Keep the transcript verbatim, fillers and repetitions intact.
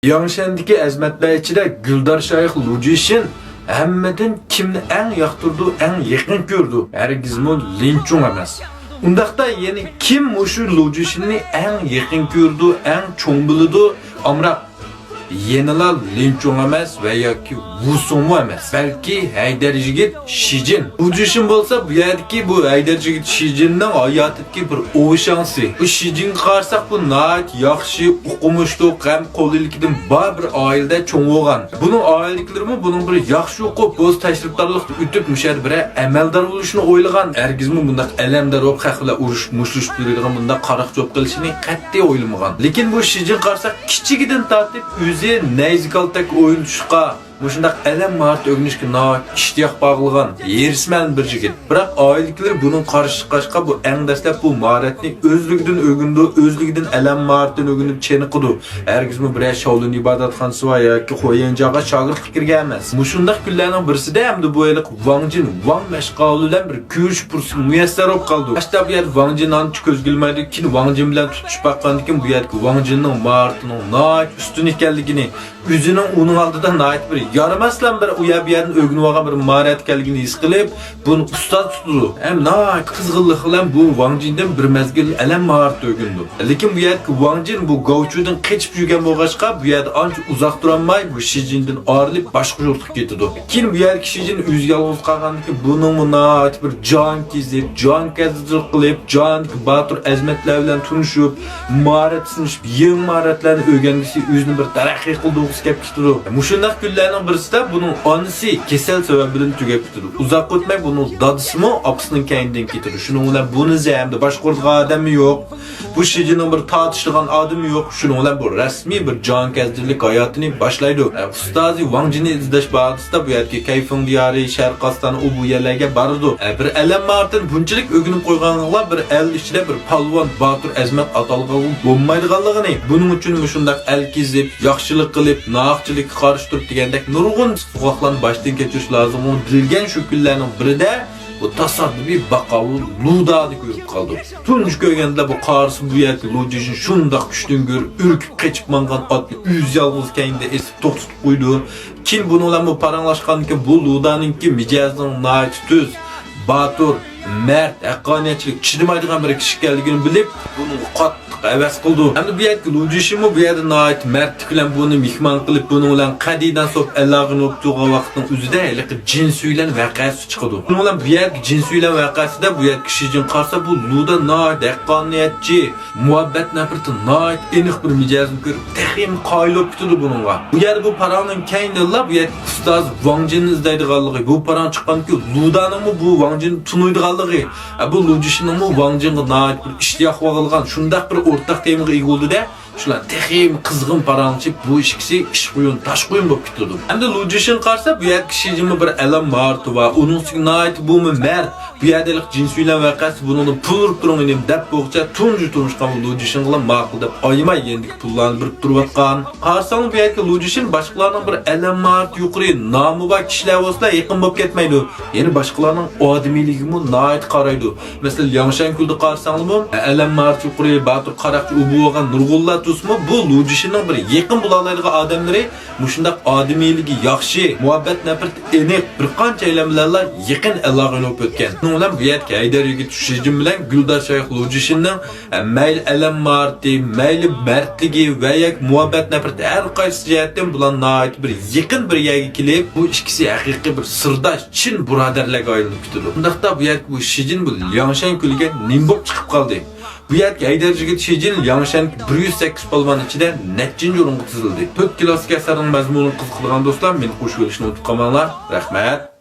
لياڭشەندىكى ئەزىمەتلەر ئىچىدە گۈلدار شايىخ لۇجۈشىن ھەممىدىن كىمنى ئەڭ ياقتۇرىدۇ، ئەڭ يېقىن كۆرىدۇ؟ ھەرگىزمۇ لىن چۇڭ ئەمەس. ئۇنداقتا يەنە كىم مۇشۇ لۇجۈشىننى ئەڭ يېقىن كۆرىدۇ، ئەڭ چوڭ بىلىدۇ؟ ئامراق، يەنىلا لىن چۇڭ ئەمەس ۋە ياكى ۋۇ سۇڭمۇ ئەمەس، بەلكى ھەيدەر يىگىت شىجىن. لۇجۈشىن بولسا بۇ يەردىكى بۇ ھەيدەر يىگىت شىجىننىڭ ھاياتىدىكى بىر ئوۋشاڭسى. بۇ شىجىنگە قارىساق، بۇ ناھايىتى ياخشى، ئوقۇمۇشلۇق ھەم قول ئىلكىدىن بار بىر ئائىلىدە چوڭ بولغان. بۇنىڭ ئائىلىدىكىلىرىمۇ بۇنىڭ بىر ياخشى ئوقۇپ، بولسا تەشرىپدارلىقتا ئۆتۈپ، مۇشۇ يەردە بىرەر ئەمەلدار بولۇشنى ئويلىغان. ھەرگىزمۇ بۇنداق ئەلەمدار بولۇپ، خەق بىلەن ئۇرۇش، مۇشتلىشىپ يۈرىدىغان بۇنداق قاراقچى بولۇپ قېلىشىنى قەتئىي ئويلىمىغان. لېكىن بۇ شىجىن قارىساق، كىچىكىدىن تارتىپ ئۆزى نەيزە كالتەك ئوينىتىشقا، مۇشۇنداق ئەلەم ماھارىتى ئۆگىنىشكە ناھايىتى ئىشتىياق باغلىغان، ھېرىسمەن بىر يىگىت. بىراق ئائىلىدىكىلەر بۇنىڭ قارشى چىققاچقا، بۇ ئەڭ دەسلەپ بۇ ماھارەتنى ئۆزلۈكىدىن ئۆگىنىدۇ، ئۆزلۈكىدىن ئەلەم ماھارىتىنى ئۆگىنىپ چېنىقىدۇ. ھەرگىزمۇ بىرەر شاۋلىن ئىبادەتخانىسى بار ياكى خۇيەنجاغا شاگىرتقا كىرگەن ئەمەس. مۇشۇنداق كۈنلەرنىڭ بىرسىدە ئەمدى بۇ ھېلىقى ۋاڭ جىن، ۋاڭ مەشقاۋۇلى بىلەن بىر كۆرۈشۈش پۇرسىتى مۇيەسسەر بولۇپ قالىدۇ. باشتا بۇ يەردە ۋاڭ جىن ئانچە كۆزگە ئىلمايدۇ، كېيىن ۋاڭ جىن بىلەن تۇتۇشۇپ باققاندىن كېيىن بۇ يەردىكى ۋاڭ جىننىڭ ماھارىتىنىڭ ناھايىتى ئۈستۈن ئىكەنلىكىنى، ئۆزىنىڭ ئۇنىڭ ئالدىدا ناھايىتى بىر يارىماسلا بىر ئۇ يەر بۇ يەردىن ئۆگىنىۋالغان بىر ماھارەت ئىكەنلىكىنى ھېس قىلىپ، بۇنى ئۇستاز تۇتىدۇ. ھەم ناھايىتى قىزغىنلىق بىلەن بۇ ۋاڭ جىندىن بىر مەزگىل ئەلەم ماھارىتى ئۆگىنىدۇ. لېكىن بۇ يەردىكى ۋاڭ جىن بۇ گاۋچۇدىن قېچىپ يۈرگەن بولغاچقا، بۇ يەردە ئانچە ئۇزاق تۇرالماي، بۇ شىجىندىن ئايرىلىپ، باشقا يۇرتقا كېتىدۇ. كېيىن بۇ يەردىكى شىجىن ئۆزى يالغۇز قالغاندىن كېيىن، بۇنىڭمۇ ناھايىتى بىر جان كېزىپ، جان كەزدىرلىك قىلىپ، جاندىكى باتۇر ئەزىمەتلەر بىلەن تونۇشۇپ، ماھارەت سىنىشىپ، يېڭى ماھارەتلەرنى ئۆگەنگۈسى ئۆزىنى بىر تەرەققىي قىلدۇرغۇسى كەپ كېتىدۇ. مۇشۇنداق كۈنلەرنىڭ بىرسىدە بۇنىڭ ئانىسى كېسەل سەۋەبىدىن تۈگەپ كېتىدۇ. ئۇزاق ئۆتمەي بۇنىڭ دادىسىمۇ ئاپىسىنىڭ كەينىدىن كېتىدۇ. شۇنىڭ بىلەن بۇنى زەمدە باشقۇرىدىغان ئادەممۇ يوق. بۇ شىجىننىڭ بىر تارتىشىدىغان ئادىمى يوق. شۇنىڭ بىلەن بۇ رەسمىي بىر جانكەزدىرلىك ھاياتىنى باشلايدۇ. ئە، ئۇستازى ۋاڭ جىننى ئىزدەش بارىسىدا بۇ يەردىكى كەيفىڭ دىيارى، شەرقىستان، ئۇ بۇ يەرلەرگە بارىدۇ. ئە، بىر ئەلەم ماھارىتىنى بۇنچىلىك ئۆگىنىپ قويغانلىقىغا بىر ئەل ئىچىدە بىر پالۋان، باتۇر، ئەزىمەت ئاتالغىلى بولمايدىغانلىقىنى، بۇنىڭ ئۈچۈن مۇشۇنداق ئەل كېزىپ، ياخشىلىق قىلىپ، ناھەقچىلىككە قارشى تۇرۇپ دېگەندەك نۇرغۇن سوغۇقلارنى باشتىن كەچۈرۈش لازىملىقىنى بىلگەن شۇ كۈنلەرنىڭ بىرىدە بۇ تاسادىپىي باقاۋۇل لۇدانى كۆرۈپ قالىدۇ. تۇنجى كۆرگەندە بۇ قارىسى بۇ يەردىكى لۇجىشىن شۇنداق كۈچتىن كۆرۈپ ئۈركۈپ قېچىپ ماڭغان ئاتنى ئۆزى يالغۇز كەينىدە ئېسىپ توختىتىپ قويىدۇ. كېيىن بۇنىڭ بىلەن بۇ پاراڭلاشقاندىن كېيىن بۇ لۇدانىڭكى مىجەزىنىڭ ناھايىتى تۈز، باتۇر، مەرد، ھەققانىيەتچىلىك، چىدىمايدىغان بىر كىشى ئىكەنلىكىنى بىلىپ، بۇنىڭغا قاتتىق ھەۋەس قىلىدۇ. ھەمدە بۇ يەردىكى لۇجىشىنمۇ بۇ يەردە ناھايىتى مەردلىك بىلەن بۇنى مېھمان قىلىپ، بۇنىڭ بىلەن قەدىدان سوپ ئەلاقىنى بولۇپ تۇرغان ۋاقىتنىڭ ئۆزىدە ھېلىقى جىن سۈيلەن ۋەقەسى چىقىدۇ. بۇنىڭ بىلەن بۇ يەردىكى جىن سۈيلەن ۋەقەسىدە بۇ يەردىكى شىجىن قارىسا، بۇ لۇدا ناھايىتى ھەققانىيەتچى، مۇھەببەت نەپرىتى ناھايىتى ئېنىق بىر مىجەزنى كۆرۈپ، تېخىمۇ قايىل بولۇپ كېتىدۇ بۇنىڭغا. بۇ يەردە بۇ پاراڭدىن كېيىندىنلا بۇ يەردە ئۇستاز ۋاڭ جىننى ئىزدەيدىغانلىقى، بۇ پاراڭ چىققاندىن كېيىن لۇدانىڭمۇ بۇ ۋاڭ جىننى تونۇيدىغانلىقى، ئە، بۇ لۇجىشىننىڭمۇ ۋاڭ جىنغا ناھايىتى بىر ئىشتىياق باغلىغان شۇنداق بىر ئورتاق تېمىغا ئىگە بولدى-دە، شۇلار تېخىمۇ قىزغىن پاراڭلىشىپ، بۇ ئىككىسى ئىش قۇيۇن، تاش قۇيۇن بولۇپ كېتىدۇ. ئەمدى لۇجىشىن قارىسا، بۇ يەردىكى شىجىنمۇ بىر ئەلەم ماھارىتى بار، ئۇنىڭ ئۈستىگە ناھايىتى بۇمۇ مەرد. بۇ يەردە ھېلىقى جىن سۈيلەن ۋەقەسى بۇنىڭدىن پۇل ئۇرۇپ تۇرۇڭ ئىنىم دەپ بولغۇچە تۇنجى تونۇشقان بۇ لۇجىشىنغىلا ماقۇل دەپ ئايىماي يېنىدىكى پۇللارنى بېرىپ تۇرۇۋاتقان. قارىساڭلار بۇ يەردىكى لۇجىشىن باشقىلارنىڭ بىر ئەلەم ماھارىتى يۇقىرى، نامى بار كىشىلەر بولسىلا يېقىن بولۇپ كەتمەيدۇ. يەنە باشقىلارنىڭ ئادىمىيلىكىگىمۇ ناھايىتى قارايدۇ. مەسىلەن، لياڭشەن كۆلدە قارىساڭلارمۇ، ئەلەم ماھارىتى يۇقىرى، باتۇر قاراقچى ئۇ بۇ بولغان نۇرغۇنلار تۇرسىمۇ، بۇ لۇجىشىننىڭ بىر يېقىن بولالايدىغان ئادەملىرى مۇشۇنداق ئادىمىيلىكى ياخشى، مۇھەببەت نەپرىتى ئېنىق، بىر قانچە ئايلان بىلەنلا يېقىن ئالاقە بولۇپ ئۆتكەن. شۇنىڭ بىلەن بۇ يەردىكى ھەيدەر يىگىت شىجىن بىلەن گۈلدار شايىخ لۇجىشىننىڭ، ئە، مەيلى ئەلەم ماھارىتى، مەيلى مەردلىكى ۋە ياكى مۇھەببەت نەپرىتى ھەر قايسى جەھەتتىن بۇلار ناھايىتى بىر يېقىن بىر يەرگە كېلىپ، بۇ ئىككىسى ھەقىقىي بىر سىرداش، چىن بۇرادەرلەرگە ئايلىنىپ كېتىدۇ. شۇنداقتا بۇ يەردىكى بۇ شىجىن بۇ لياڭشەن كۆلىگە نېمە بولۇپ چىقىپ قالدى؟ بۇ يەردىكى ھەيدەر يىگىت شىجىن لياڭشەندىكى بىر يۈز سەككىز پالۋان ئىچىدە نەچچىنچى ئورۇنغا تىزىلدى؟ تۆت كىلاسسىك ئەسەرنىڭ مەزمۇنىغا قىزىقىدىغان دوستلار مېنى قوشۇۋېلىشنى ئۇنتۇپ قالماڭلار. رەھمەت.